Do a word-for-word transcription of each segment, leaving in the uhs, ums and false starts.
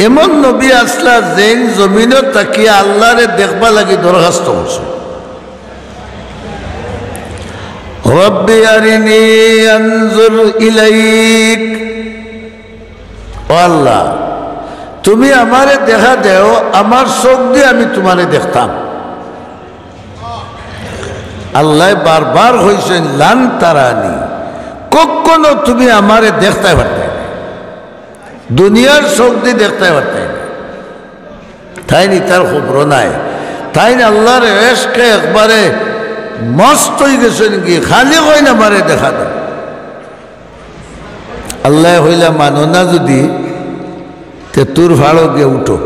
এমন নবী আছলা যেইন জমিনো থাকিয়া আল্লারে দেখবার লাগি দরখাস্ত করছে, "রব্বি আরিনি আনজুর ইলাইক।" ও আল্লাহ, তুমি আমারে দেখা দেও, আমার চোখ দি আমি তুমারে দেখতাম। আল্লায় বারবার কইছইন, "লান তারানি", কখনো তুমি আমারে দেখতায় পারতায় নায়, দুনিয়ার চোখ দি দেখতায় পারতায় নায়। তাইন ইতার খবরও নাই। তাইন আল্লার এশকে একবারে মস্ত অইগেছইন গি, খালি কইন, "আমারে দেখা দেও।" আল্লায় কইলা, "মানো না যুদি, তে তুর ফাড়ো গিয়া উঠো।"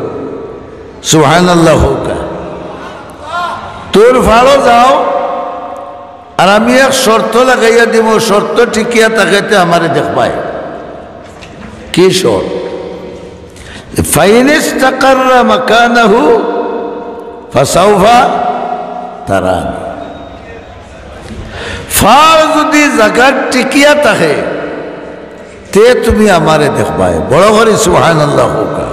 সুবহানাল্লাহ কউক্কা। তুর ফাড়ো যাও, আর আমি এক শর্ত লাগাইয়া দিমু, শর্ত টিকিয়া থাকে তে আমারে দেখবায়। কি শর্ত? "ফাইন ইস্তাকাররা মাকানাহু ফাসাউফা তারানি।" ফাড় যুদি জাগাত টিকিয়া থাকে, তে তুমি আমারে দেখবায়। বড় করি সুবহানাল্লাহ কউক্কা।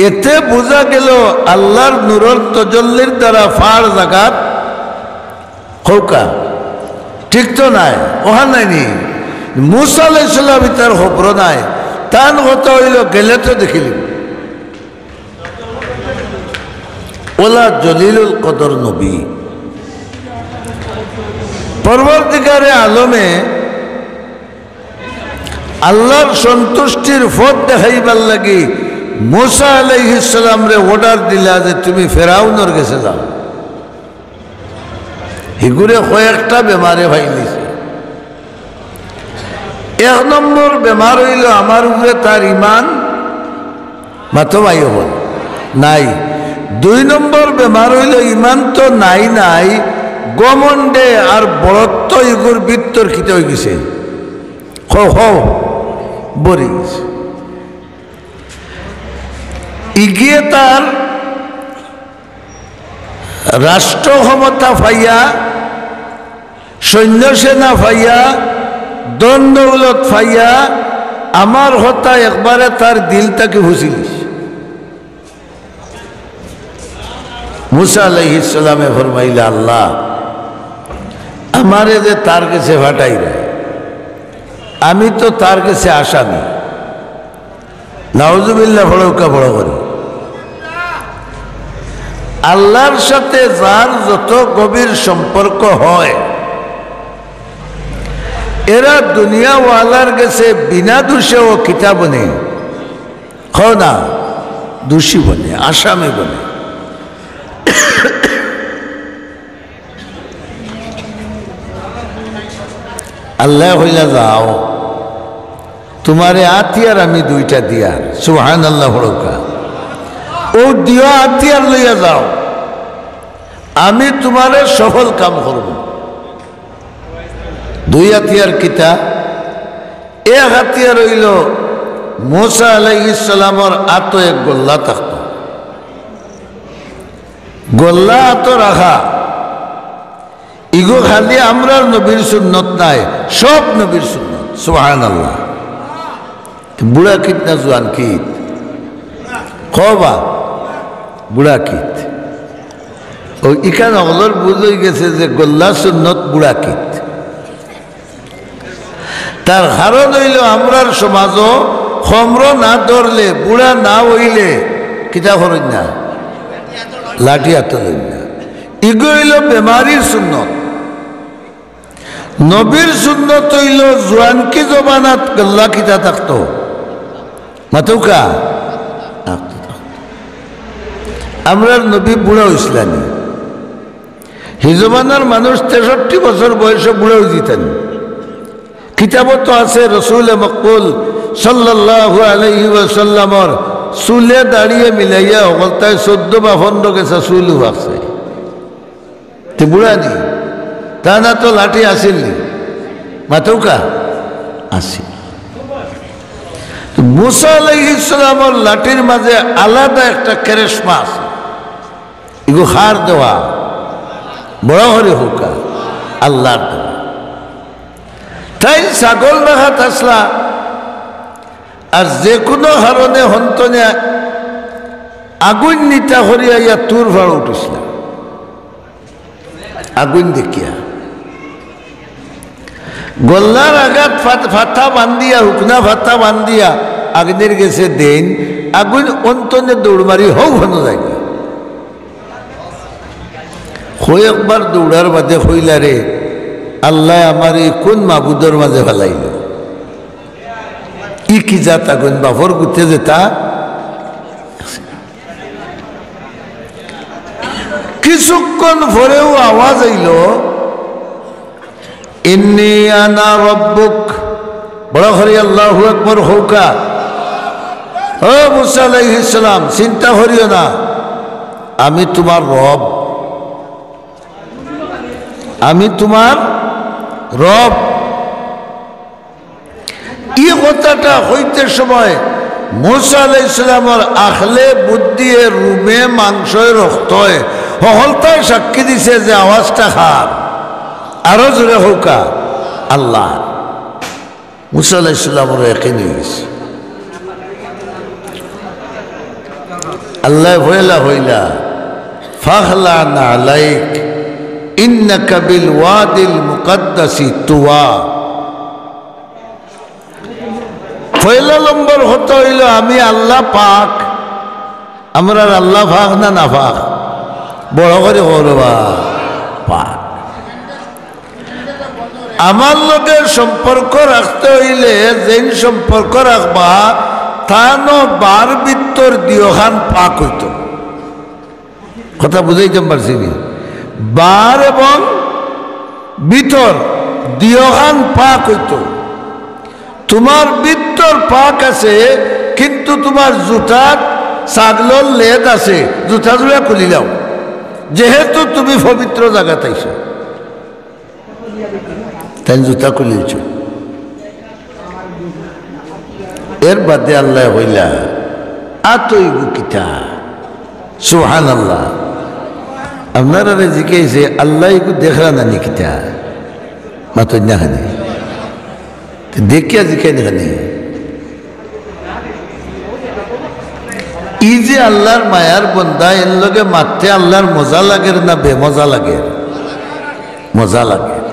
এতে বুঝা গেল আল্লার নূরর তজল্লির দ্বারা ফাড় জাগাত কউক্কা টিকতো নায়, অখান নায় নি। মুসা আলাইহিস সালাম ইতার খবরও নাই, তান কথা অইলো, "গেলে তো দেখিলিমু।" অলা জলিলুল কদর নবী। পরওয়ারদিগারে আলমে আল্লার সন্তুষ্টির পথ দেখাইবার লাগি মুসা আলাইহিস সালামরে order দিলা যে, "তুমি ফেরাউনর গেছে যাও।" হিগুরে কয়েকটা বেমারে পাইলিছে। এক নম্বর বেমার অইলো আমার উপরে তার ইমান, মাতো ভাই অকল, নাই। দুই নম্বর বেমার অইলো ইমান তো নাই নাই, ঘমন্ডে আর বড়ত্ব ইগুর ভিতর কিতা অইগেছে, হো হো, ভরি গেছে। ইগিয়ে তার রাষ্ট্র ক্ষমতা পাইয়া, সৈন্য সেনা পাইয়া, ধন দৌলত পাইয়া, আমার কথা একবারে তার দিল থাকি ফুসি গেছে। মুসা আলাইহিস সালামে ফরমাইলা, "আল্লাহ, আমারে যে তার গেছে পাঠাইরা, আমি তো তার গেছে আসামি।" নাউজুবিল্লাহ, পড়উক্কা বড় করি। আল্লার সাথে যার যত গভীর সম্পর্ক হয়, এরা দুনিয়াওয়ালার গেছে বিনা দোষেও কিতা বনে, কও না, দোষী বনে, আসামি বনে। আল্লায় কইলা, "যাও, তুমারে আতিয়ার আমি দুইটা দিয়ার।" সুবহানাল্লাহ পড়উক্কা। "অউ দিও আতিয়ার লইয়া যাও, আমি তুমারে সফল কাম করমু।" দুই আতিয়ার কিতা? এক আতিয়ার অইলো মুসা আলাইহিস সালামর আতো এক গল্লা থাকতো, গল্লা আতো রাখা। ইগু খালি আমরার নবীর সুন্নত নায়, সব নবীর সুন্নত। সুবহানাল্লাহ। বুড়া কিত না জোয়ান কিত? কও বা, বুড়া কিত। অউ ইখান অকলর বুঝ অইগেছে যে গল্লা সুন্নত বুড়া কিত। তার কারণ অইলো, আমরার সমাজো কমরো না ধরলে, বুড়া না অইলে কিতা করইন না? লাঠি আতো লইন না। ইগু অইলো বেমারির সুন্নত। নবীর সুন্নত অইলো জোয়ানকি জমানাত গল্লা কিতা থাকতো? মাতউক্কা? আমরার নবী বুড়া অইছলা নি? হি জমানার মানুষ তেষট্টি বছর বয়সে বুড়া অইযিতা নি। কিতাবো তো আছে, রসুলে মকবুল সাল্লাল্লাহু আলাইহি ওয়াসাল্লামর চুলে দাড়িয়ে মিলাইয়া হকলতায় চৌদ্দ বা পনরো গেছা চুল উবাকছে। তে বুড়া নি? তান আতো লাঠি আছিল নি? মাতউক্কা? আছিল। তো মুসা আলাইহিস সালামর লাঠির মাঝে আলাদা একটা কেরেশমা আছে। ইগু কার দেওয়া? বড় করি কউক্কা, আল্লার দেওয়া। তাইন ছাগল রাখাত আছলা, আর যে কুনু কারণে হন্তনে আগুইন নিতা করিয়া ইয়া তুর ফাড়ো উঠিছলা। আগুইন দেখিয়া গল্লার আগাত ফাত-, ফাতা বান্ধিয়া, হুকনা ফাতা বান্ধিয়া আগুইনর গেছে দেইন, আগুইন অন্তনে দৌড় মারি হউ হনো যায়গি। কয়েকবার দৌড়ার বাদে কইলা, "রে, আল্লায় আমারে ই কুন মাবুদর মাঝে ফালাইলো? ই কি জাত আগুইন, বাফর গুতে যেতা।" কিছুক্ষণ পরেউ আওয়াজ আইলো, "ইন্নী আনা রব্বুক।" বড় করি আল্লাহু আকবার কউক্কা। ও মুসা আলাইহিস সালাম, চিন্তা করিও না, আমি তুমার রব, আমি তুমার রব। ই কথাটা কইতে সময় মুসা আলাইহিস সালামর আখলে বুদ্ধিয়ে, রুমে মাংসয় রক্তয় হকলতায় সাক্ষী দিছে যে আওয়াজটা কার। আরো জোরে কউক্কা, আল্লাহ। মুসা আলাইহিস সালামর ইয়াকিন অইগেছে। আল্লায় পয়লা কইলা, "ফাখলা নালাইক, ইন্নাকা বিল ওয়াদিল মুকাদ্দাসি তুওয়া।" পয়লা নম্বর কথা অইলো, আমি আল্লাহ পাক। আমরার আল্লাহ পাক না নাপাক? বড় করি কও রে বা, পাক। আমার লগে সম্পর্ক রাখতে অইলে যেইন সম্পর্ক রাখবা, তানও বার ভিতর দিওখান পাক অইতো। কথা বুঝাইতাম পারছি নি? বার এবং ভিতর দিওখান পাক অইতো। তুমার ভিতর পাক আছে, কিন্তু তুমার জুতাত ছাগলর লেদ আছে, জুতা জুড়া খুলিলাও, যেহেতু তুমি পবিত্র জাগাত আইছো। তাইন জুতা খুলিলছইন। এর বাদে আল্লায় কইলা, "আতো ইগু কিতা?" সুবহানাল্লাহ। আপনারারে জিকাইছে, "আল্লায় ইগু দেখরা না নি কিতা?" মাতইন না কেনে? দেখিয়া জিকাইন কেনে? ই যে আল্লাহর মায়ার বন্দা, এর লগে মাততে আল্লাহর মজা লাগের না বেমজা লাগের? মজা লাগের।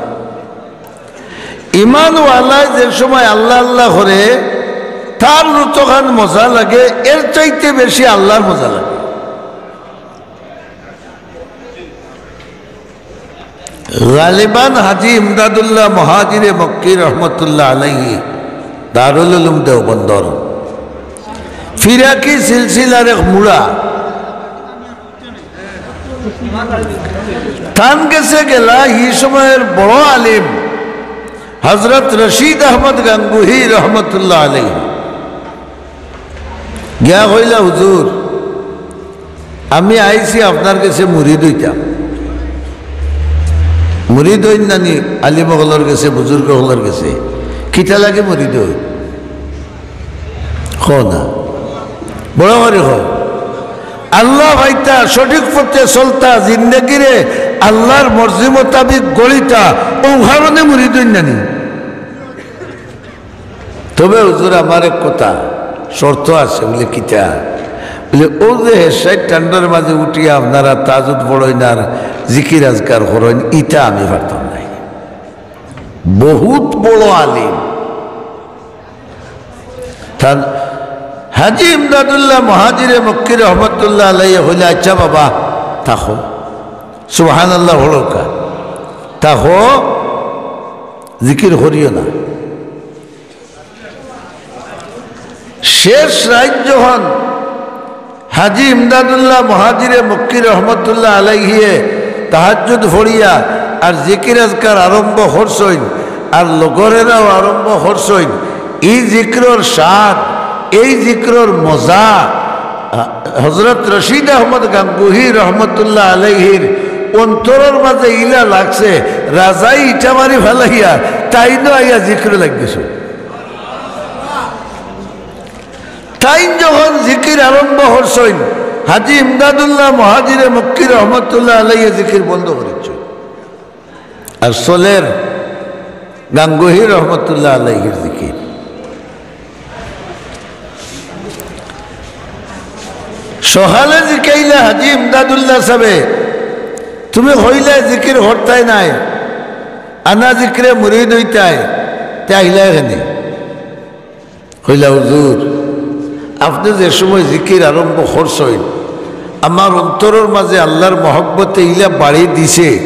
ইমানওয়ালায় যে সময় আল্লাহ আল্লাহ করে, তার যতখান মজা লাগে, এর চাইতে বেশি আল্লাহর মজা লাগে। গালিবান হাজি ইমদাদুল্লাহ মুহাজিরে মক্কি রহমতুল্লাহ আলাইহি দারুল উলুম দেওবন্দর ফিরাকি সিলসিলার এক মুড়া। তান গেছে গেলা হি সময়র বড় আলিম হযরত রশিদ আহমদ গাঙ্গুহি রহমতুল্লাহ আলাইহি। গিয়া কইলা, "হুজুর, আমি আইছি আপনার গেছে মুরিদ অইতাম।" মুরিদ অইন না নি আলিম অকলর গেছে, বুজুর্গ অকলর গেছে? কিতা লাগি মুরিদ অইন? কও না, বড় করি কও। আল্লাহ পাইতা, সঠিক পথে চলতা, জিন্দেগিরে আল্লাহর মর্জি মোতাবিক গড়িতা, অউ কারণে মুরিদ অইন না নি? তবে হুজুর, আমার এক কথা, শর্ত আছে। বলে, "কিতা?" বলে, "অউ যে হেশাইর ঠান্ডার মাঝে উঠিয়া আপনারা তাহাজ্জুদ পড়ইন আর জিকির আজকার করইন, ইতা আমি পারতাম নায়।" বহুত বড় আলিম। তান হাজি ইমদাদুল্লাহ মুহাজিরে মক্কি রহমতুল্লাহ আলাইহি কইলা, "আচ্ছা বাবা, থাকো।" সুবহানাল্লাহ পড়উক্কা। "থাকো, জিকির করিও না।" শেষ রাইত যখন হাজি ইমদাদুল্লাহ মুহাজিরে মক্কি রহমতুল্লাহ আলাইহিয়ে তাহাজ্জুদ পড়িয়া আর জিকির আজকার আরম্ভ করছইন, আর লগরেরাও আরম্ভ করছইন, ই জিকিরর স্বাদ, এই জিকিরর মজা, হযরত রশিদ আহমদ গাঙ্গুহি রহমতুল্লাহ আলাইহির অন্তরর মাঝে ইলা লাগছে, রাজাই ইটা মারি ফালাইয়া তাইনও আইয়া জিকিরো লাগিগেছইন। তাইন যখন জিকির আরম্ভ করছইন, হাজি ইমদাদুল্লাহ মুহাজিরে মক্কি রহমতুল্লাহ আলাইহি জিকির বন্ধ করিছইন। আর চলের গাঙ্গুহি রহমতুল্লাহ আলাইহির জিকির। সকালে জিকাইলা হাজি ইমদাদুল্লাহ সাবে, "তুমি কইলায় জিকির করতায় নায়, আনা জিকিরে মুরিদ অইতায়, তে আইলায় কেনে?" কইলা, "হুজুর, আপনে যে সময় জিকির আরম্ভ করছইন, আমার অন্তরর মাঝে আল্লার মহব্বতে ইলা বাড়ি দিছে,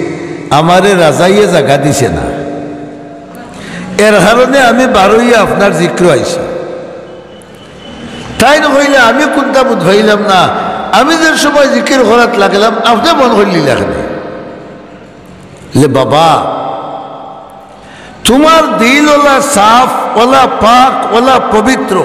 আমারে রাজাইয়ে জাগা দিছে না, এর কারণে আমি বারইয়া আপনার জিকিরো আইছি।" তাইন কইলা, "আমি কুনতা বুঝ পাইলাম না, আমি যে সময় জিকির করাত লাগলাম, আপনে মন করিলিলা কেনে?" লে বাবা, তুমার দিল অলা সাফ, অলা পাক, অলা পবিত্র।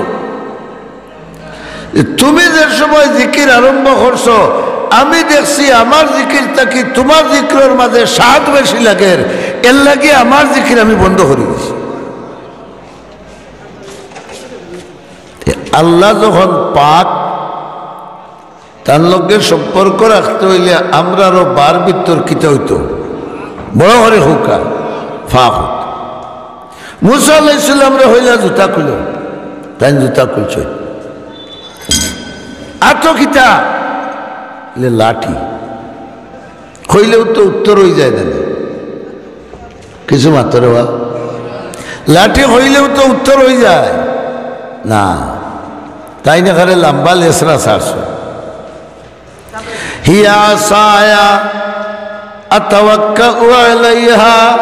তুমি যে সময় জিকির আরম্ভ করছো, আমি দেখছি আমার জিকির থাকি তুমার জিকিরর মাঝে স্বাদ বেশি লাগের, এর লাগি আমার জিকির আমি বন্ধ করি দিছি। আল্লাহ যখন পাক, তান লগে সম্পর্ক রাখতে অইলে আমরারও বার ভিতর কিতা অইতো? বড় করি কউক্কা, পাক অইতো। মুসা আলাইহিস সালামরে কইলা, "জুতা খুলো।" তাইন জুতা খুলছইন। আতো কিতা? লে লাঠি। কইলেও তো উত্তর অইযায় না নি? কিছু মাতরে বা? লাঠি কইলেও তো উত্তর অইযায় না। তাইন একেবারে লাম্বা লেসরা ছাড়ছইন। "হিয়া আসায়া আতাওয়াক্কাউ আলাইহা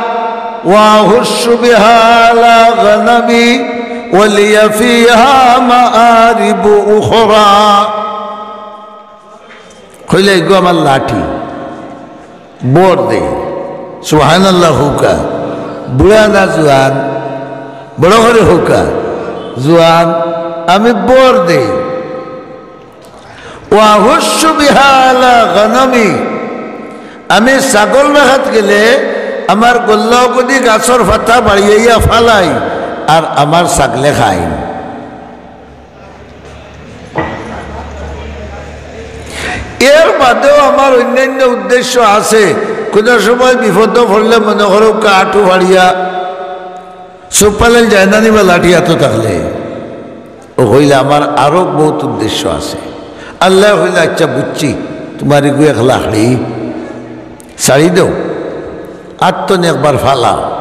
ওয়া আহুশশু বিহা আলা গানামি ওয়া লিয়া ফিহা মাআরিবু উখরা।" কইলা, "ইগু আমার লাঠি, ভর দেই।" সুবহানাল্লাহ কউক্কা। বুড়া না জুয়ান? বড় করি কউক্কা। জুয়ান। "আমি ভর দেই।" "ওয়া আহুশশু বিহা আলা গানামি।" আমি ছাগল রাখাত গেলে আমার গল্লাও কদি গাছর পাতা বাড়িয়া ফালাই, আর আমার ছাগলে খাইন। এর বাদেও আমার অন্যান্য উদ্দেশ্য আছে। কুনু সময় বিপদো পড়লে মনে করউক্কা আটু ফাড়িয়া চোখ পালাইল যায় না নি বা লাঠি আতো থাকলে? ও কইলা, "আমার আরো বউত উদ্দেশ্য আছে।" আল্লায় কইলা, "আইচ্ছা, বুঝছি, তুমার ইগু এক লাখড়ি ছাড়ি দেও, আত্তনে একবার ফালাও।"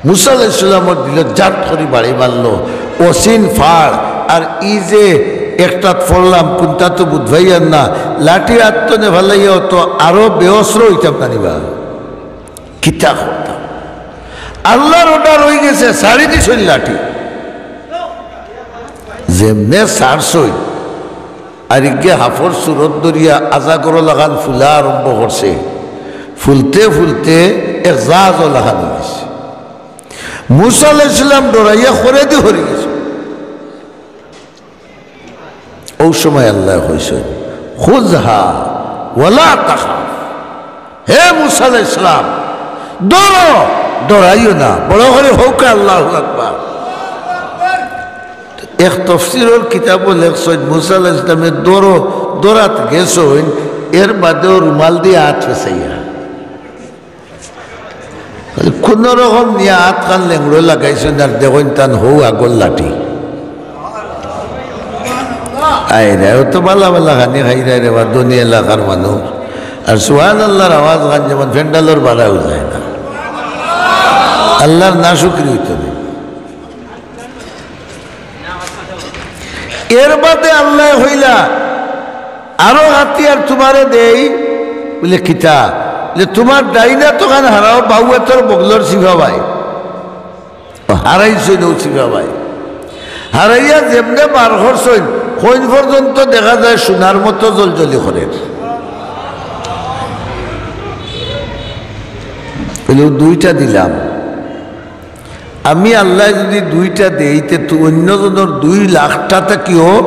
মুসা আলাইহিস সালামর দিলো জাত করি বাড়ি মারলো, অচিন ফাড়, আর ই যে একটাত পড়লাম, কুনটা তো বুঝ পাইয়ার না, লাঠি আত্তনে ফালাইয়া তো আরো বেঅস্ত্র অইতাম না নি বা। কিতা করতাম? আল্লার order অইগেছে, ছাড়ি দিছইন লাঠি। যেমনে ছাড়ছইন, আর ইগে হাফর সুরত ধরিয়া আজাগরর লাখান ফুলা আরম্ভ করছে। ফুলতে ফুলতে এক জাহাজর লাখান অইগেছে। মুসা আলাইহিস সালাম ডরাইয়া খরেদি হরি গেছে। অউ সময় আল্লায় কইছইন, "খুযহা ওয়ালা তাখাফ।" হে মুসা আলাইহিস সালাম, ধরো, ডরাইও না। বড় করি কউক্কা আল্লাহু আকবার। এক তফসিরর কিতাবো লেখছইন, মুসা আলাইহিস সালামে ধরো, ধরাত গেছইন, এর বাদেও রুমাল দিয়া আত ফেছাইয়া। কুনু রকম নিয়া আতখান লেংড়ো লাগাইছইন, আর দেখইন তান হউ আগর লাঠি। আয় রে, অউ তো বালা বালা খানি খাইরায় রে বা, ধনী এলাকার মানুষ। আর সুবহানাল্লাহর আওয়াজ খান যেমন প্যান্ডেলর বারাও যায় না। আল্লাহর নাশুকরি অইতো নি। এর বাদে আল্লায় কইলা, "আরো হাতিয়ার তুমারে দেই।" বুলে, "কিতা?" বুলে, "তুমার ডাইন আতখান হারাও, বাউ আতর বগলর চিপা বায়।" হারাইছইন অউ চিপা বায়। হারাইয়া যেমনে বার করছইন, কইন পর্যন্ত দেখা যায় সোনার মতো জলজলি করের। বুলে, "অউ দুইটা দিলাম।" আমি আল্লায় যুদি দুইটা দেই, তে তো অইন্যজনর দুই লাখটা থাকিও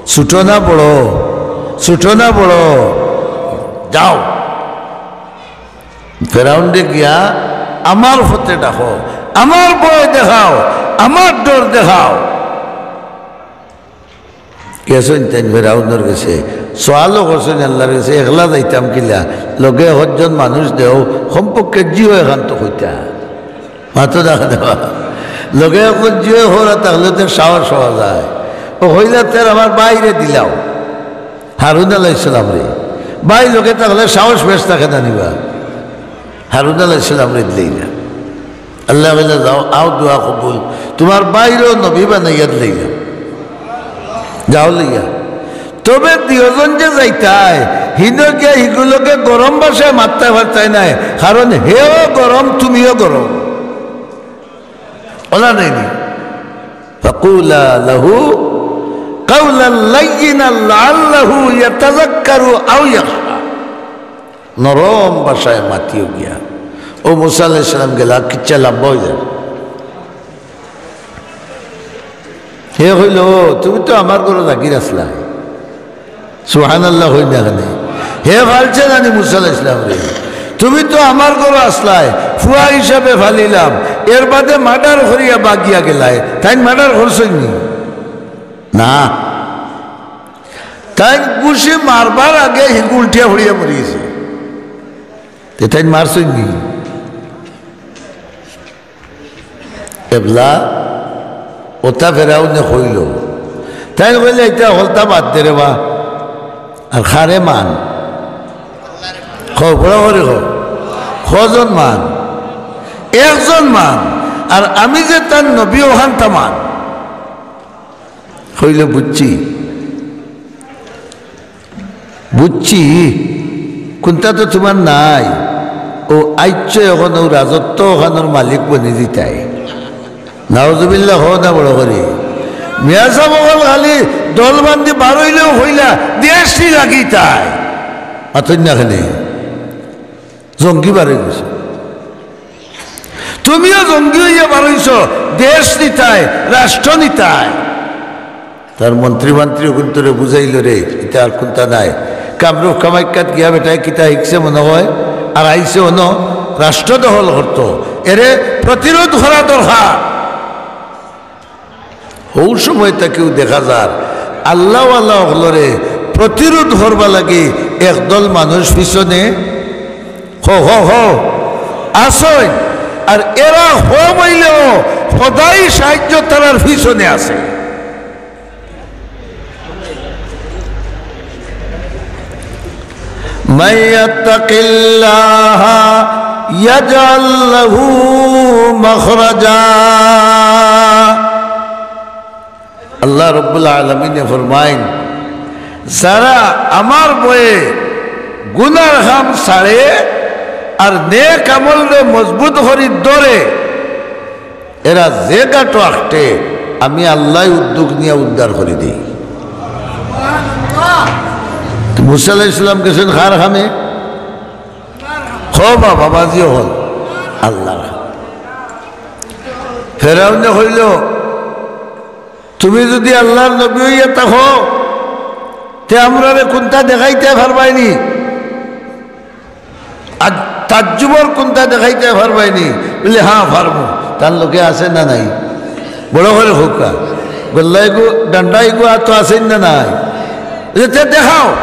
ছুটো না বড়, ছুটো না বড়। যাও, ফেরাউনরে গিয়া আমার পথে ডাকো, আমার ভয় দেখাও, আমার ডর দেখাও। গেছইন তাইন ফেরাউনর গেছে, সওয়ালও করছইন আল্লার গেছে, "একলা যাইতাম কিলা? লগে একজন মানুষ দেও, কমপক্ষে জি অয় এখান তো কইতা।" মাতো দেখা দেওয়া। লগে একজন জি অয় কওরা থাকলে তো সাহস পাওয়া যায়। অউ কইলা, "তে আমার ভাইরে দিলাও।" হারুন আলাইহিস সালামরে। ভাই লগে থাকলে সাহস বেশ থাকে না নি বা? হারুন আলাইহিস সালামরে দিলাইলা। আল্লায় কইলা, "যাও, আও দোয়া কবুল, তুমার ভাইরেও নবী বানাইয়া দিলাইলাম, যাও লইয়া।" তবে দুইজন যে যাইতায়, হিনো গিয়া হিগুলোকে গরম ভাষায় মাততায় পারতায় নায়, কারণ হেও গরম, তুমিও গরম। ওলা নাইনি? فقولا له قولا لينا لعله يتذكر أو يخشى। নরম ভাষায় মাতিও গিয়া। ও মুসা আলাইহিস সালাম গেলা, কিচ্ছা লম্বা অই যায়। হে কইল, "ও, তুমি তো আমার ঘরো জাগির আছলায়।" সুবহানাল্লাহ কইন না কেনে? হে ফালছে নানি মুসা আলাইহিস সালামরে, "তুমি তো আমার ঘরো আছলায়, ফুয়া হিসাবে ফালিলাম, এর বাদে মার্ডার করিয়া বাগিয়া গেলায়।" তাইন মার্ডার করছইন নি? না। তাইন ঘুষি মারবার আগে হিগু উল্টিয়া পড়িয়া মরি গেছে। তে তাইন মারছইন নি? এবলা, ওটা ফেরাউনে কইল। তাইন কইলে, "ইতা হকলতা বাদ দে রে বা, আর কারে মান।" কও, বড় করি কও। কয়জন মান? একজন মান। আর আমি যে তার নবী, অখানতা মান। কইল, "বুঝছি।" বুঝছি, কুন্তা তো তুমার নাই। ও আইচ্ছ অখন ও রাজত্ব অখানর মালিক বনি দিতায়। নাউজুবিল্লাহ কও না বড় করি। মিয়া সাব অকল খালি দল বান্ধি বারইলেও কইলা, "দেশ নি লাগি তাই।" মাতইন না কেনে? জঙ্গি বারই গেছে। তুমিও জঙ্গি অইয়া বারইছো, দেশ নিতায়, রাষ্ট্র নিতায়। তার মন্ত্রী মন্ত্রী অগুন্তরে বুঝাইল রে, ইতা আর কুন্তা নায়। কামরূপ কামাখ্যাত গিয়া বেটায় কিতা হিকছে মনো অয়, আর আইছে অনো রাষ্ট্র দখল করতো। এরে প্রতিরোধ করা দরকার। হউ সময় থাকিউ দেখা যার আল্লাহওয়ালা অকলরে প্রতিরোধ করবা লাগি একদল মানুষ পিছনে হো, হো, হো, আছইন। আর এরা কম অইলেও খোদাই সাহায্য তারার পিছনে আছে। من يتق الله يجعل له مخرجا। আল্লাহ রব্বুল আলামিনে ফরমাইন, যারা আমার ভয়ে গুনার কাম ছাড়ে আর নেক আমলরে মজবুত করি ধরে, এরা যে ঘাটো আটকে, আমি আল্লায় উদ্যোগ নিয়া উদ্ধার করি দেই। তো মুসা আলাইহিস সালাম গেছইন কার কামে? কও বা বাবাজি অকল, আল্লাহর। ফেরাউনে কইল, "তুমি যুদি আল্লাহর নবী অইয়া থাকো, তে আমরারে কুন্তা দেখাইতায় পারবায়নি?" আর তাজ্জুবর কুন্তা দেখাইতায় পারবায়নি? বলে, "হ্যাঁ, পারমু।" তার লগে আছে না নাই? বড় করি কউক্কা। গল্লা ইগু, ডান্ডা ইগু আতো আছে না নাই? বলে, "তে দেখাও।"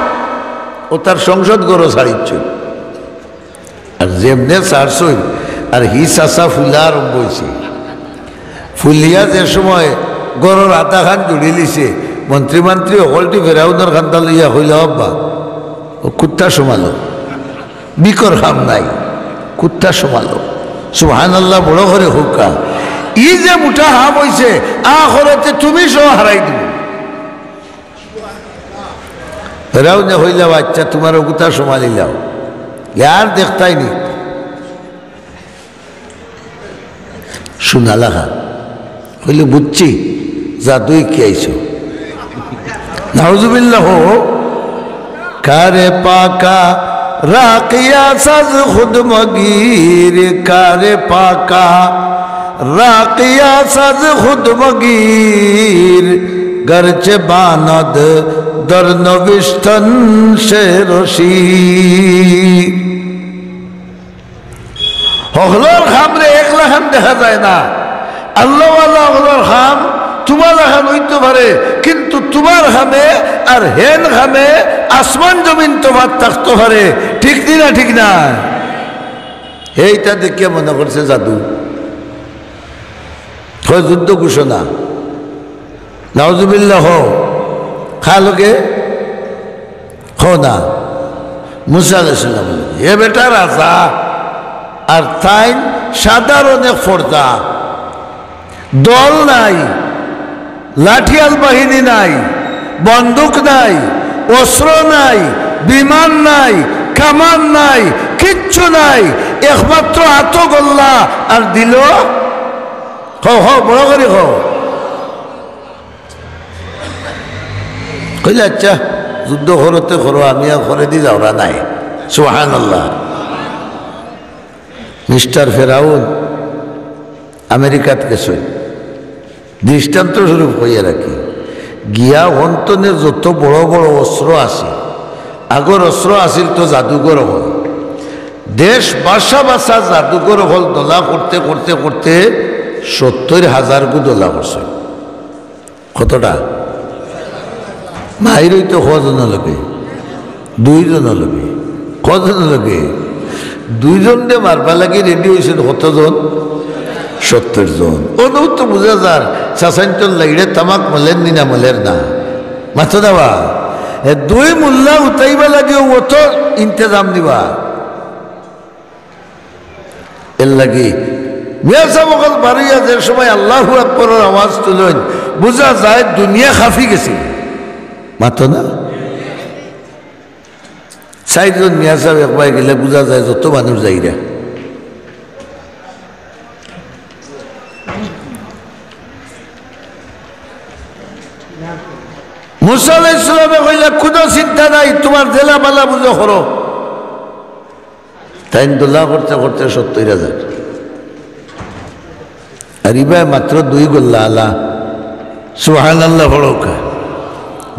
ও তার সংসদ ঘরো ছাড়িছইন। আর যেমনে ছাড়ছইন, আর হি চাচা ফুলা আরম্ভ অইছে। ফুলিয়া যে সময় ঘরর আধাখান জুড়িলিছে, মন্ত্রী মন্ত্রী হকলটি ফেরাউনর কান্দা লইয়া কইলা, "আব্বা, ও কুত্তা সমালো।" বিকর কাম নাই, কুত্তা সমালো। সুবহানাল্লাহ বড় করি কউক্কা। ই যে মুটা হাম অইছে, আখরতে তুমি সহ হারাই দিবো। ফেরাউনে কইলা, "আচ্ছা, তুমার অগুতা সমালিলাও, আর দেখতায়নি।" শুনা লাগা। কইল, "বুঝছি, জাদু হিকি আইছো।" নাউজুবিল্লাহ। কারে পাকা রাখিয়া সাজ খুদ মগির, কারে পাকা রাখিয়া সাজ খুদ মগির, গরচে বানদ দর নবিস্তন সে রশি। হকলর কামরে একলাখান দেখা যায় না। আল্লাহওয়ালা হকলর কাম তুমার লাখান অইতো পারে, কিন্তু তুমার কামে আর হেন কামে আসমান জমিন তফাত থাকতো পারে। ঠিক নি না? ঠিক না? হেইটা দেখিয়া মনে করছে জাদু, হয় যুদ্ধ ঘোষণা। নাউজুবিল্লাহ। কার লগে? ও না, মুসা আলাইহিস সালাম। এ বেটা রাজা, আর তাইন সাধারণ এক ফর্দা। দল নাই, লাঠিয়াল বাহিনী নাই, বন্দুক নাই, অস্ত্র নাই, বিমান নাই, কামান নাই, কিচ্ছু নাই, একমাত্র আতো গল্লা আর দিল। কও, কও, বড় করি কও। কইলে, "আচ্ছা, যুদ্ধ করতে করো, আমি আর করে দি যাওরা নাই।" সুবহানাল্লাহ। মিস্টার ফেরাউন আমেরিকাত গেছইন, দৃষ্টান্ত স্বরূপ কইয়া রাখি, গিয়া হন্তনে যত বড় বড় অস্ত্র আছে, আগর অস্ত্র আছিল তো জাদুঘর হল, দেশ বাসা বাসা জাদুঘর হল দলা করতে করতে করতে সত্তর হাজার গু দলা করছে। কতটা? মাইর হইতো কজন লগে? দুইজন লগে। কজন লগে? দুইজন দে মারবা লাগি রেডি হইছেন কতজন? সত্তর জন। অনো তো বুঝা যার, চাচাইন্তর লাইড়ে তামাক মলের নি না মলের না? মাতো দাবা। এ দুই মুল্লা উঠাইবা লাগি অত ইন্তেজাম দিবা। এর লাগি মিয়া সাব অকল বারইয়া যে সময় আল্লাহু আকবরর আওয়াজ তুলইন, বুঝা যায় দুনিয়া খাফি গেছে। মাতো না? চাইরজন মিয়া সাব একবার গেলে বুঝা যায় যত মানুষ যাইরা। মুসা আলাইহিস সালামে কইলা, "কুনু চিন্তা নাই, তুমার যেলা বালা বুঝো করো।" তাইন দলা করতে করতে সত্তর হাজার। আর ইবায় মাত্র দুই গল্লা আলা। সুবহানাল্লাহ পড়উক্কা।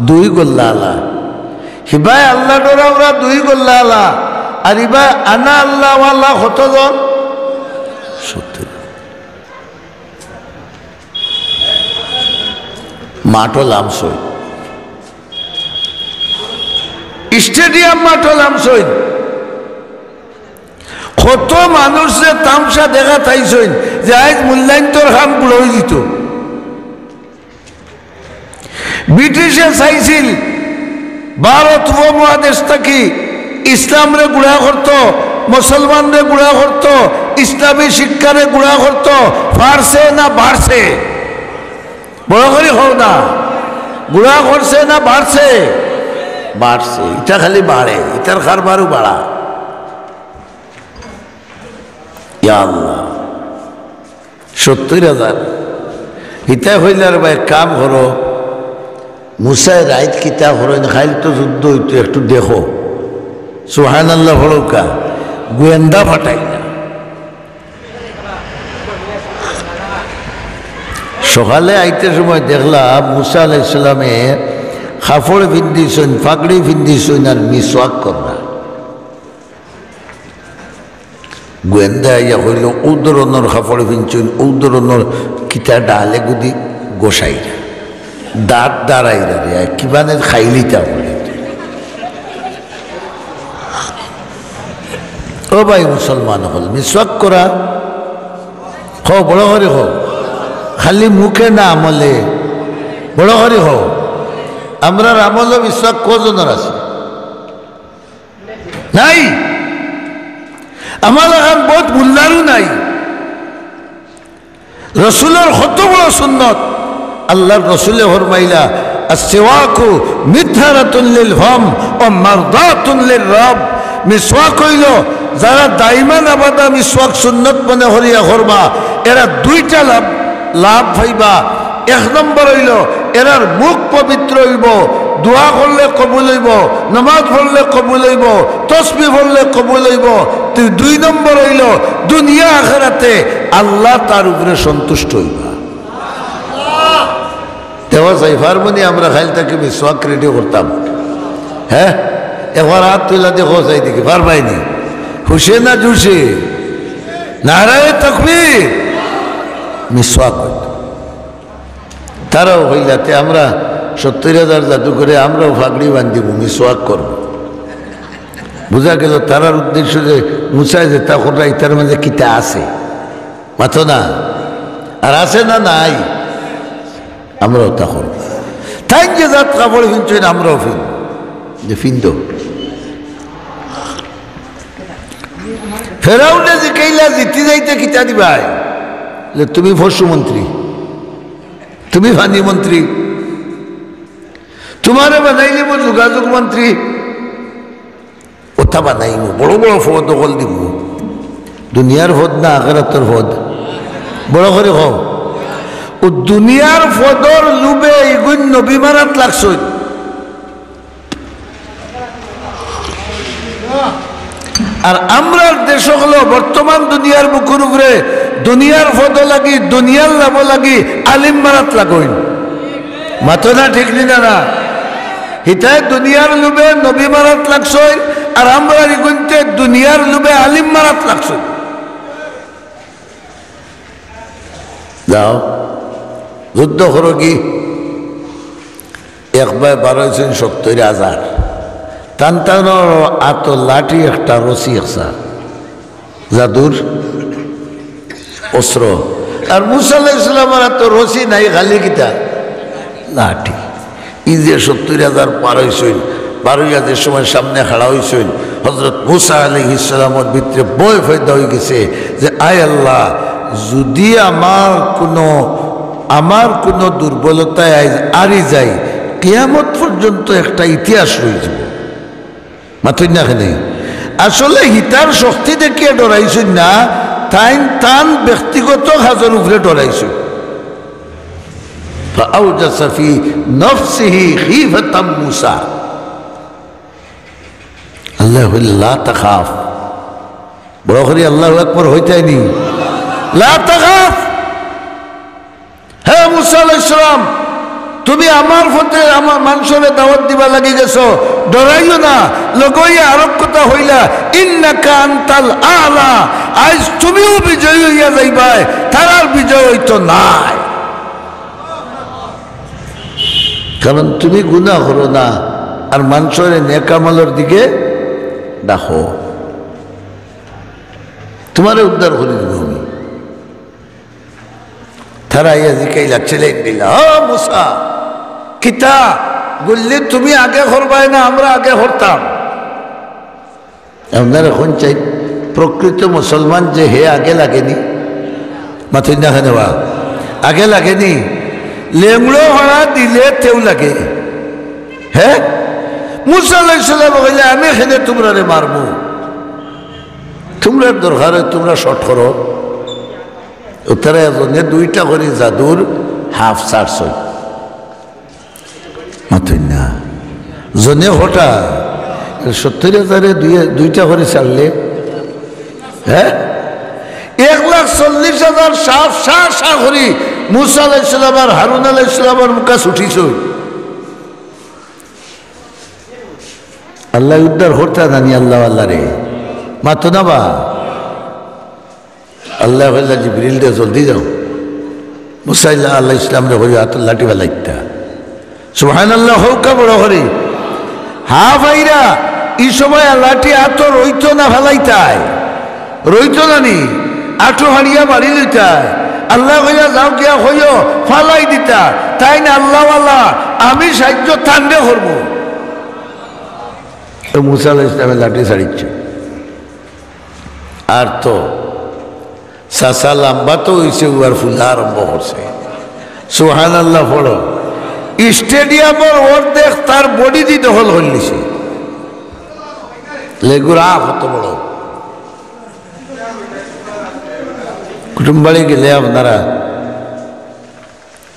দুই গল্লা আলা। হিবায় আল্লাহ ডরাওরা দুই গল্লা আলা। আর ইবায় আনা আল্লাহওয়ালা কতজন? সত্তর। মাঠো লামছইন। স্টেডিয়াম মাঠো লামছইন। কত মানুষ যে তামশা দেখাত আইছইন যে আইজ মুল্লাইন্তর খান গুড়া অই যিতো। ব্রিটিশে চাইছিল ভারত উপমহাদেশ থাকি ইসলামরে গুড়া করতো, মুসলমানরে গুড়া করতো, ইসলামী শিক্ষারে গুড়া করতো, পারছে না বাড়ছে? বড় করি কও না, গুড়া করছে না বাড়ছে? বাড়ছে। ইটা খালি বাড়ে, ইটার কারবারও বাড়া। ইয়া আল্লাহ, সত্তর হাজার। হিতায় কইলা, "রে ভাই, এক কাম করো, মুসায় রাইত কিতা করইন, কাইল তো যুদ্ধ অইতো, একটু দেখো।" সুবহানাল্লাহ পড়উক্কা। গোয়েন্দা পাঠাইলা। সকালে আইতে সময় দেখলা মুসা আলাইহিস সালামে কাপড় পিন্দিছইন, পাগড়ি পিন্দিছইন আর মিসওয়াক কররা। গোয়েন্দা আইয়া কইল, "অউ ধরনর কাপড় পিনছইন, অউ ধরনর কিতা ডালে গুদি গোসাইরা, দাঁত দাঁড়াইরা রে, কিবানে খাইলিতা বলে।" ও ভাই মুসলমান অকল, মিসওয়াক করা, কও, বড় করি কও, খালি মুখে না আমলে, বড় করি কও। আমরার আমলো মিসওয়াক কজনর আছে? নাই। আমার লাখান বউত মুল্লারও নাই। রসুলর কত বড় সুন্নত। আল্লাহর রসুলে ফরমাইলা, "আস-সিওয়াকু মিতহারাতুন লিল ফাম ওয়া মারদাতুন লির রাব।" মিসওয়াক অইলো, যারা দাইমান আবাদা মিসওয়াক সুন্নত মনে করিয়া করবা, এরা দুইটা লাভ, লাভ পাইবা। এক নম্বর অইলো, এরার মুখ পবিত্র অইবো, দোয়া করলে কবুল অইবো, নামাজ পড়লে কবুল অইবো, তসবি পড়লে কবুল অইবো। তি-, দুই নম্বর অইলো, দুনিয়া আখেরাতে আল্লাহ তার উপরে সন্তুষ্ট অইবা। দেওয়া যায়, পারমুনি আমরা কাইল থাকি মিসওয়াক রেডি করতাম? হ্যাঁ, একবার হাত তুলা দেখো চাই দেখি, পারবায়নি? হুশে না জুশে? নারায়ে তাকবীর। মিসওয়াক অইতো। তারাও কইলা, "তে আমরা সত্তর হাজার জাদুঘরে আমরাও পাগড়ি বান্ধিমু, মিসওয়াক করমু।" বুঝা গেল তারার উদ্দেশ্য যে মুসায় যেতা কররা ইতার মাঝে কিতা আছে, মাতো না? আর আছে না নাই? আমরাও তা করমু। তাইন যে জাত কাপড় পিনছইন, আমরাও পিন-, যে পিন্দো। এরাউন্ডে জিকাইলা, "জিতি যাইতে কিতা দিবায়?" বলে, "তুমি পশু মন্ত্রী, তুমি পানি মন্ত্রী, তুমারে বানাইলিমু যোগাযোগ মন্ত্রী।" ওটা বানাইমু, বড় বড় পদ অকল দিমু। দুনিয়ার পদ না আখেরাতর পদ? বড় করি কও। ও দুনিয়ার পদর লোভে ইগুইন নবী মারাত লাগছইন। আর আমরার দেশ অকলো বর্তমান দুনিয়ার বুকুর উপরে দুনিয়ার পদ লাগি, দুনিয়ার লাভ লাগি আলিম মারাত লাগইন। মাতো না, ঠিক নি না? না, হিতায় দুনিয়ার লোভে নবী মারাত লাগছইন, আর আমরার ইগুইন্তে দুনিয়ার লোভে আলিম মারাত লাগছইন। যাও, যুদ্ধ করো কি? এক বায় বারইছইন সত্তইর হাজার। তান তানর আতো লাঠি একটা, রশি একটা। জাদুর অস্ত্র। আর মুসা আলাইহিস সালামর আতো রশি নাই, খালি কিতা? লাঠি। ই যে সত্তইর হাজার বারইছইন, বারইয়া যে সময় সামনে খাড়া অইছইন, হযরত মুসা আলাইহিস সালামর ভিতরে ভয় পয়দা অইগেছে যে, "আয় আল্লাহ, যুদি আমার কুনু, আমার কুনু দুর্বলতায় আইজ আরি যাই, কিয়ামত পর্যন্ত একটা ইতিহাস রইযিবো।" মাতইন না কেনে? আসলে হিতার শক্তি দেখিয়া ডরাইছইন না, তাইন তান ব্যক্তিগত কাজর উপরে ডরাইছইন। فأوجس في نفسه خيفة موسى। আল্লায় কইলা, "লা তাখাফ।" বড় করি আল্লাহু আকবার কইতায় নি। "লা তাখাফ।" হে মুসা আলাইহিস সালাম, তুমি আমার পথে, আমার মানষরে দাওয়াত দিবার লাগি গেছো, ডরাইও না। লগইয়া আরক কথা কইলা, "ইন্নাকা আনতাল আ'লা।" আইজ তুমিও বিজয়ী অইয়া যাইবায়, তারার বিজয় অইতো নায়। কারণ তুমি গুনা করো না, আর মানষরে নেক আমলর দিকে ডাকো। তুমারে উদ্ধার করি দিমু আমি। তারা আইয়া জিকাইলা, challenge দিলা, "ও মুসা, কিতা? গুল্লি তুমি আগে করবায় না আমরা আগে করতাম?" আপনারা অখন চাইন, প্রকৃত মুসলমান যে হে আগে লাগেনি? মাতইন না কেনে বা? আগে লাগেনি? লেংড়ো ফাড়া দিলে তেউ লাগে। হে? মুসা আলাইহিস সালামে কইলা, "আমি কেনে তুমরারে মারমু? তুমরার দরকার অয় তুমরা shot করো।" ও তারা এজনে দুইটা করি জাদুর হাফ ছাড়ছইন। মাতইন না। জনে কটা? সত্তইর হাজারে দুই-, দুইটা করি ছাড়লে, হে? এক লাখ চল্লিশ হাজার সাপ সা সা করি মুসা আলাইহিস সালাম আর হারুন আলাইহিস সালামর মুখা ছুটিছইন। আল্লায় উদ্ধার করতা জানি আল্লাহ আল্লাহ রে। মাতো না বা? আল্লায় কইলা, "জিবরিল দে, জলদি যাও।" মুসা আলাইহিস সালামরে কইও, "আতর লাঠি ফালাইতা।" সুবহানাল্লাহ, কউক্কা বড় করি। হা ভাইরা, ই সময় লাঠি আতো রইতো না, ফালাইতায়। রইতো না নি? আটো হারিয়া বাড়ি লইতায়। আল্লায় কইলা, "যাও গিয়া কইও, ফালাই দিতা।" তাইন আল্লাহওয়ালা, "আমি সাহায্য তানরে করমু।" তো মুসা আলাইহিস সালামে লাঠি ছাড়িছে। আর তো চাচা লাম্বা তো অইছে, উয়ার ফুলা আরম্ভ করছে। সুবহানাল্লাহ পড়ো। স্টেডিয়ামর অর্ধেক তার body দি দখল করিলিছে। লেগুর আ কত বড়। কুটুমবাড়ি গেলে আপনারা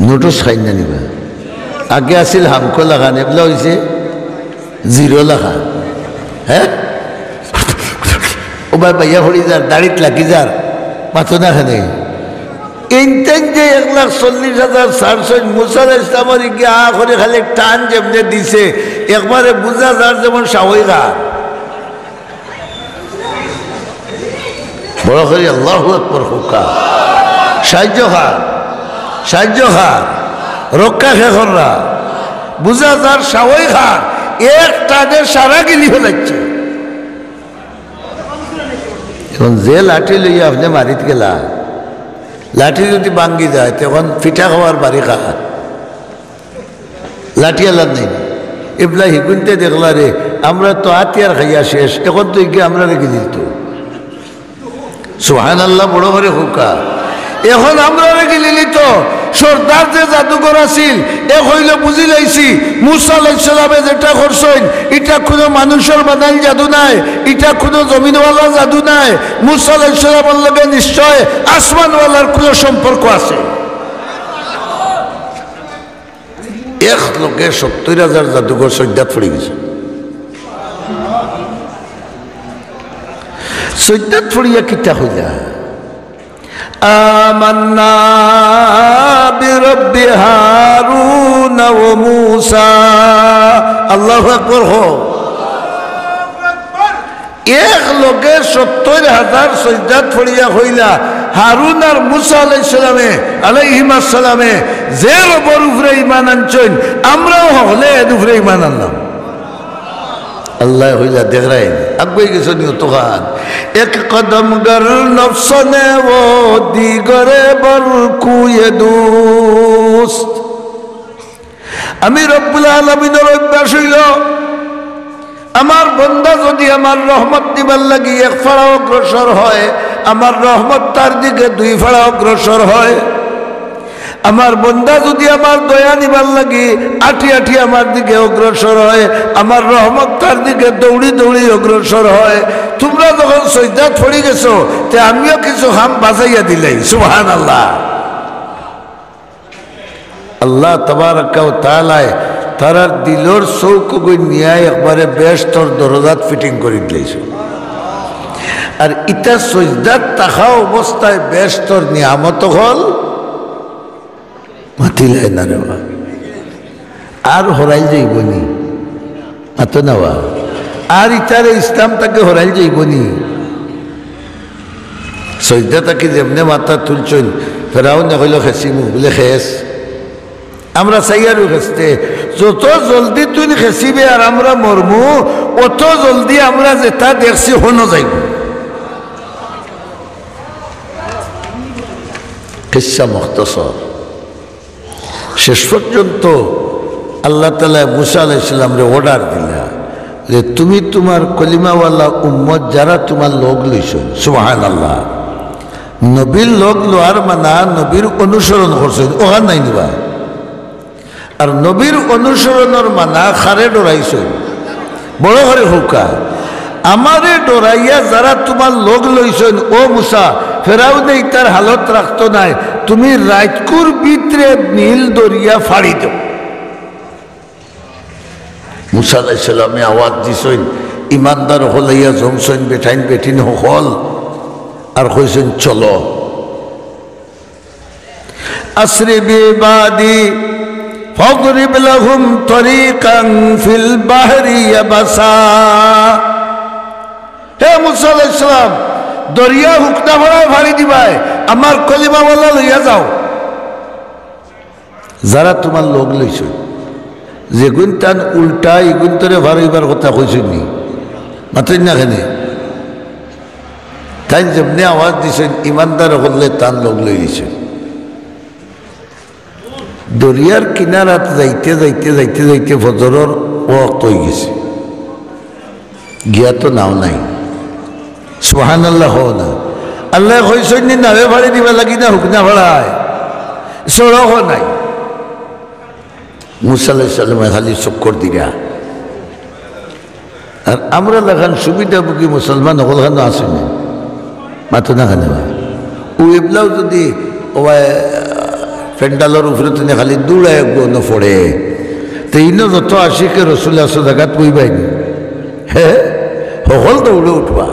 নোটিশ খাইন না নিবা। আগে আছিল হামকো লাখান, এবলা অইছে জিরো লাখান। হে? ও ভাই, ভাইয়া পড়ি যার, দাড়িত লাগি যার, মাতো না কেনে। ইনতেন যে এক লাখ চল্লিশ হাজার চারশো মুসা আলাইহিস সালামর ইগে আ করি খালি টান যেমনে দিছে, একবারে বুঝা যার যেমন সাওয়াই গা। বড় করি আল্লাহু আকবার কউক্কা। সাহায্য কার, সাহায্য কার, রক্ষা কে কররা? বুঝা যার সাওয়াই খার, এক টানে সারা গিলি ফালাইছে। অখন যে লাঠি লইয়া আপনে মারিত গেলা, লাঠি যুদি ভাঙ্গি যায়, তখন পিঠা খাওয়ার বাড়ি কার? লাঠিয়ালার নাই। এবলা হিগুনতে দেখলা রে, আমরা তো আতিয়ার খাইয়া শেষ, অখন তো ইগে আমরারে গিলিলতো। সুবহানাল্লাহ, বড় করি কউক্কা। এখন আমরারে গিলিলিত সর্দার যে জাদুঘর আছিল, এ কইল, "বুঝিলাইছি, মুসা আলাইহিস সালামে যেটা করছইন, ইটা কুনু মানুষর বানাইল জাদু নায়, ইটা কুনু জমিনওয়ালার জাদু নায়, মুসা আলাইহিস সালামর লগে নিশ্চয় আসমানওয়ালার কুনু সম্পর্ক আছে।" এক লগে সত্তইর হাজার জাদুঘর সইজদাত পড়ি গেছে। সইজদাত পড়িয়া কিতা কইলা? "আমান্না বিরব্বি হারুন ওয়া মুসা।" আল্লাহু আকবার কও। এক লগে সত্তইর হাজার সইজদাত পড়িয়া কইলা, "হারুন আর মুসা আলাইহিস সালামে, আলাইহিমাস সালামে যে রবর উপরে ঈমান আনছইন, আমরাও হকলে এর উপরে ঈমান আনলাম।" আল্লায় কইলা, "দেখরায়নি, আগুয়াই গেছো নি অতখান? এক কদম গর নফস নে ও দিগরে বর কুয়ে দুস্ত।" আমি রব্বুল আলামিনর অভ্যাস অইল, আমার বন্দা যদি আমার রহমত নিবার লাগি এক ফাড়া অগ্রসর হয়, আমার রহমত তার দিকে দুই ফাড়া অগ্রসর হয়। আমার বন্দা যদি আমার দয়া নিবার লাগি আটি আটি আমার দিকে অগ্রসর হয়, আমার রহমত তার দিকে দৌড়ি দৌড়ি অগ্রসর হয়। তুমরা যখন সইজদাত পড়ি গেছো, তে আমিও কিছু কাম বাজাইয়া দিলাই। সুবহানাল্লাহ। আল্লাহ তাবারাকা ওয়া তাআলায় তারার দিলর চউখ অগুইন নিয়া একবারে বেহেস্তর দরজাত fitting করি দিলাইছইন। আর ইতা সইজদাত থাকা অবস্থায় বেহেস্তর নিয়ামত অকল মাতিলায় না রে বা। আর হরাইল যাইবো নি? মাতো না বা। আর ইতারে ইসলাম থাকি হরাইল যাইবো নি? সইজদা থাকি যেমনে মাথা তুলছইন, ফেরাউনে কইল, "খেছিমু।" বুলে, "খেছ।" আমরা চাইয়ারউ খেছতে। যত জলদি তুইন খেছিবে আর আমরা মরমু, অত জলদি আমরা যেতা দেখছি হনো যাইবো। কিসসা মুখতসর। শেষ পর্যন্ত আল্লাহ তাআলায় মুসা আলাইহিস সালামরে order দিলা যে, "তুমি তুমার কলিমাওয়ালা উম্মত যারা তুমার লগ লইছইন", সুবহানাল্লাহ, নবীর লগ লওয়ার মানা নবীর অনুসরণ করছইন, অখান নায় নি বা? আর নবীর অনুসরণর মানা কারে ডরাইছইন? বড় করি কউক্কা। "আমারে ডরাইয়া যারা তুমার লগ লইছইন, ও মুসা, ফেরাউনে ইতার হালত রাখতো নায়, তুমি রাইতকুর ভিতরে নীল দরিয়া ফাড়ি দেও।" মুসা আলাইহিস সালামে আওয়াজ দিছইন, ইমানদার অকল আইয়া জমছইন, বেটাইন বেটিন হকল, আর কইছইন, "চলো।" "আসরি বিবাদি ফাদরিব লাহুম তরিকান ফিল বাহরি ইয়াবাসা।" হে মুসা আলাইহিস সালাম, দরিয়া হুকনা ফাড়ায় ফাড়ি দিবায়, আমার কলিমাওয়ালা লইয়া যাও। যারা তুমার লগ লইছইন, যেগুইন তান উল্টা, ইগুইন তোরে ফাড়াইবার কথা কইছইন নি? মাতইন না কেনে? তাইন যেমনে আওয়াজ দিছইন, ইমানদার অকলে তান লগ লই গেছইন। দরিয়ার কিনারাত যাইতে যাইতে, যাইতে যাইতে ফজরর ওয়াক্ত অইগেছে। গিয়া তো নাও নাই। সুবহানাল্লাহ কও না। আল্লায় কইছইন নি নাওয়ে ফাড়ি দিবার লাগি না হুকনা ফাড়ায়? সড়কও নাই। মুসা আলাইহিস সালামে খালি চক্কর দিরা। আর আমরার লাখান সুবিধাভোগী মুসলমান অকলখানো আছইন নি? মাতো না কেনে বা? অউ এবলাও যুদি অউ প্যান্ডেলর উপরে তুনে খালি দৌড়াইয়া গুয়ানো পড়ে, তে ইনো যত আশিকে রসুল আছো জাগাত বইবায় নি? হে, হকল দৌড়ে উঠবা।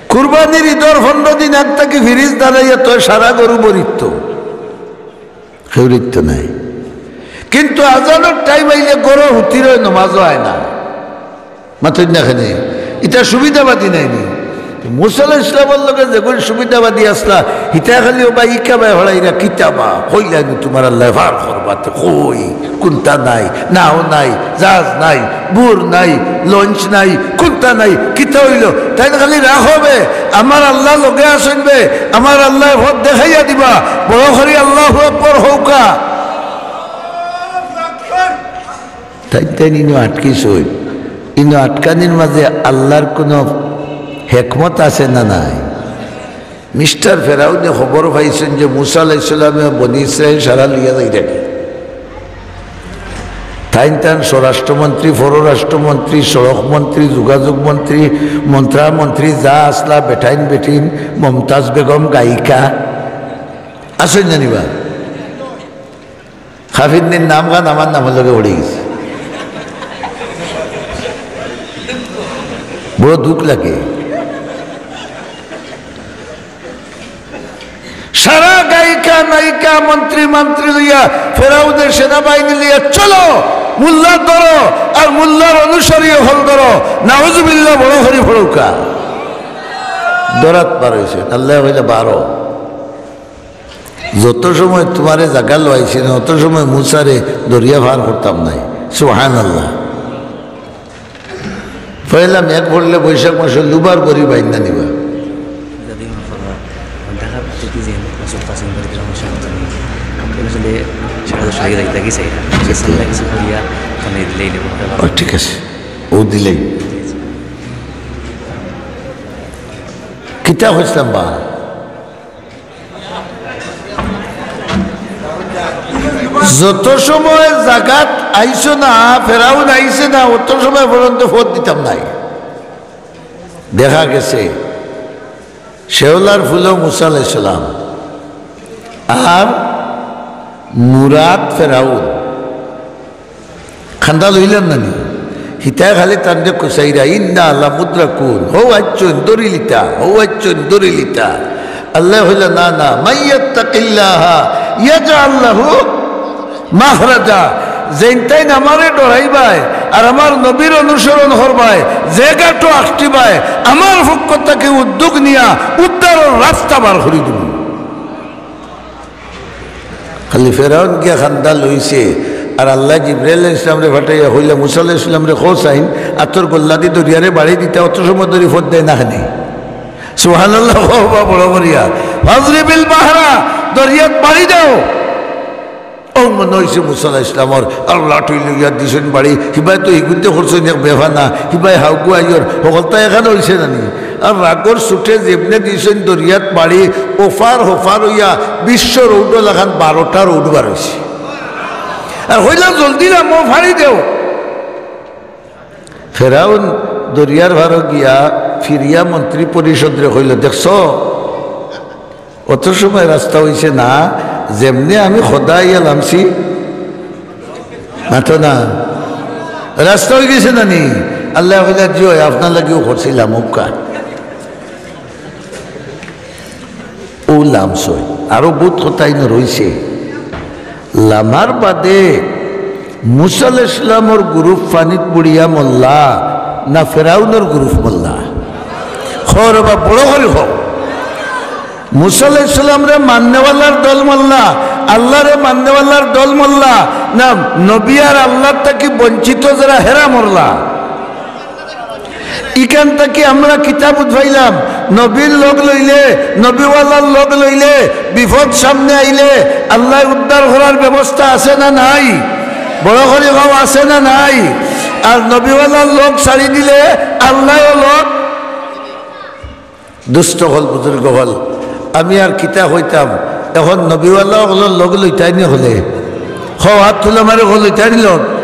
কুরবানির ইদর পনরো দিন আগ থাকি ফিরিজ দাঁড়াইয়া তো সারা গরু ভরিত। কেউ রিক্ত নাই। কিন্তু আজানর টাইম আইলে গরু হুতির অয়, নমাজও অয় না। মাতইন না কেনে? ইতা সুবিধাবাদী নায় নি? মুসা আলাইহিস সালামর লগে যেগুইন সুবিধাবাদী আছলা, হিতায় খালি ও বা ইকা বায় হড়াইরা কিতা বা, কইলা নি তুমার আল্লায় ফার করবা, তে কই, কুন্তা নাই, নাও নাই, জাহাজ নাই, বুর নাই, লঞ্চ নাই, কুন্তা নাই, কিতা অইলো? তাইন খালি রাখো বে, আমার আল্লাহ লগে আছইন বে, আমার আল্লায় পথ দেখাইয়া দিবা। বড় করি আল্লাহু আকবার কউক্কা। তাইন তাইন ইনো আটকিছইন। ইনো আটকানির মাঝে আল্লাহর কুনু হেকমত আছে না নাই? মিস্টার ফেরাউনে খবর পাইছইন যে মুসা আলাইহিস সালামে বনি ইসরাইল সারা লইয়া যাইরা গি। তাইন তান স্বরাষ্ট্রমন্ত্রী, পররাষ্ট্রমন্ত্রী, সড়ক মন্ত্রী, যোগাযোগ মন্ত্রী, মন্ত্রামন্ত্রী যা আছলা, বেটাইন বেটিন, মমতাজ বেগম গায়িকা, আছইন না নি বা? কাফিরনির নাম খান আমার নামর লগে পড়ি গেছে। বড় দুখ লাগে। সারা গায়িকা, নায়িকা, মন্ত্রী, মন্ত্রী লইয়া, ফেরাউনের সেনাবাহিনী লইয়া, "চলো, মোল্লা ধরো, আর মোল্লার অনুসারী অকল ধরো।" নাউজুবিল্লাহ, বড় করি পড়উক্কা। ধরাত বার অইছে, আল্লায় কইলা, "বারো।" যত সময় তুমারে জাগা লওয়াইছি না, অত সময় মুসারে দরিয়া পার করতাম নায়। সুবহানাল্লাহ। পয়লা মেঘ পড়লে বৈশাখ মাসে লুবার গরি বাইন্দা নিবা। ও, ঠিক আছে, ও দিলেই। কিতা কইছিলাম বা? যত সময় জাগাত আইছো না, ফেরাউন আইছে না, অত সময় পর্যন্ত পথ দিতাম নায়। দেখা গেছে শেওলার ফুলো মুসা আলাইহিস সালাম আর মুরাদ ফেরাউন। খান্দা লইলাম না নি? হিতায় খালি তানরে কুচাইরা, "ইন্না লামুদ্রাকুন।" হউ আইচ্ছইন, ধরিলিতা, হউ আইচ্ছইন, ধরিলিতা। আল্লায় কইলা, "না, না, মাইয়াত্তাকিল্লাহা ইয়াজআল লাহু মাখরাজা।" যেইন তাইন আমারে ডরাইবায় আর আমার নবীর অনুসরণ করবায়, যে ঘাটো আটকিবায়, আমার পক্ষ থাকি উদ্যোগ নিয়া উদ্ধারর রাস্তা বার করি দিমু। খালি ফেরাউন গিয়া খান্দা লইছে, আর আল্লায় জিব্রাইল আলাইহিস সালামরে পাঠাইয়া কইলা, "মুসা আলাইহিস সালামরে কও চাইন, আতর গল্লাদি দরিয়ারে বাড়ি দিতা, অত সময় ধরি পথ দেয় না খানি।" সুবহানাল্লাহ, কও বা বড় করিয়া। "ফাজরিবিল বাহরা, দরিয়াত বাড়ি দেও।" অউ মনো অইছে মুসা আলাইহিস সালামর, আর লাঠি লইয়া দিছইন বাড়ি, হিবায় তো হিগুনতে করছইন এক বেফানা, হিবায় হাউগু আইয়র, হকলতা একখান অইছে না নি? আর রাগর ছুটে যেমনে দিছইন দরিয়াত বাড়ি, ওফার হফার অইয়া বিশ্ব রৌড লাখান বারোটা রৌড বার অইছে। আর কইলা, "জলদি লামো, ফাড়ি দেও।" ফেরাউন দরিয়ার পারো গিয়া ফিরিয়া মন্ত্রী পরিষদরে কইল, "দেখছো, অত সময় রাস্তা অইছে না, যেমনে আমি খোদা আইয়া লামছি, মাতো না, রাস্তা অইগেছে না নি?" আল্লায় কইলা, "জি অয়, আপনার লাগিও করছিলাম, অউক্কা।" অউ লামছইন, আরো বউত কথা ইনো রইছে। লামার বাদে মুসা আলাইহিস সালামর গ্রুপ পানিত বুড়িয়া মরলা না ফেরাউনর গ্রুপ মরলা? কও রে বা, বড় করি কও। মুসা আলাইহিস সালামরে মাননেওয়ালার দল মরলা, আল্লারে মাননেওয়ালার দল মরলা, না নবী আর আল্লার থাকি বঞ্চিত যেরা হেরা মরলা? ইখান থাকি আমরা কিতা বুঝ পাইলাম, নবীর লগ লইলে, নবীওয়ালার লগ লইলে, বিপদ সামনে আইলে আল্লায় উদ্ধার করার ব্যবস্থা আছে না নাই? বড় করি কও, আছে না নাই? আর নবীওয়ালার লগ ছাড়ি দিলে আল্লায়ও লগ। দুস্ত অকল, বুজুর্গ অকল, আমি আর কিতা কইতাম, এখন নবীওয়ালা অকলর লগ লইতায় নি অকলে? কও, আত তুলো, আমারে কও, লইতায় নি লগ?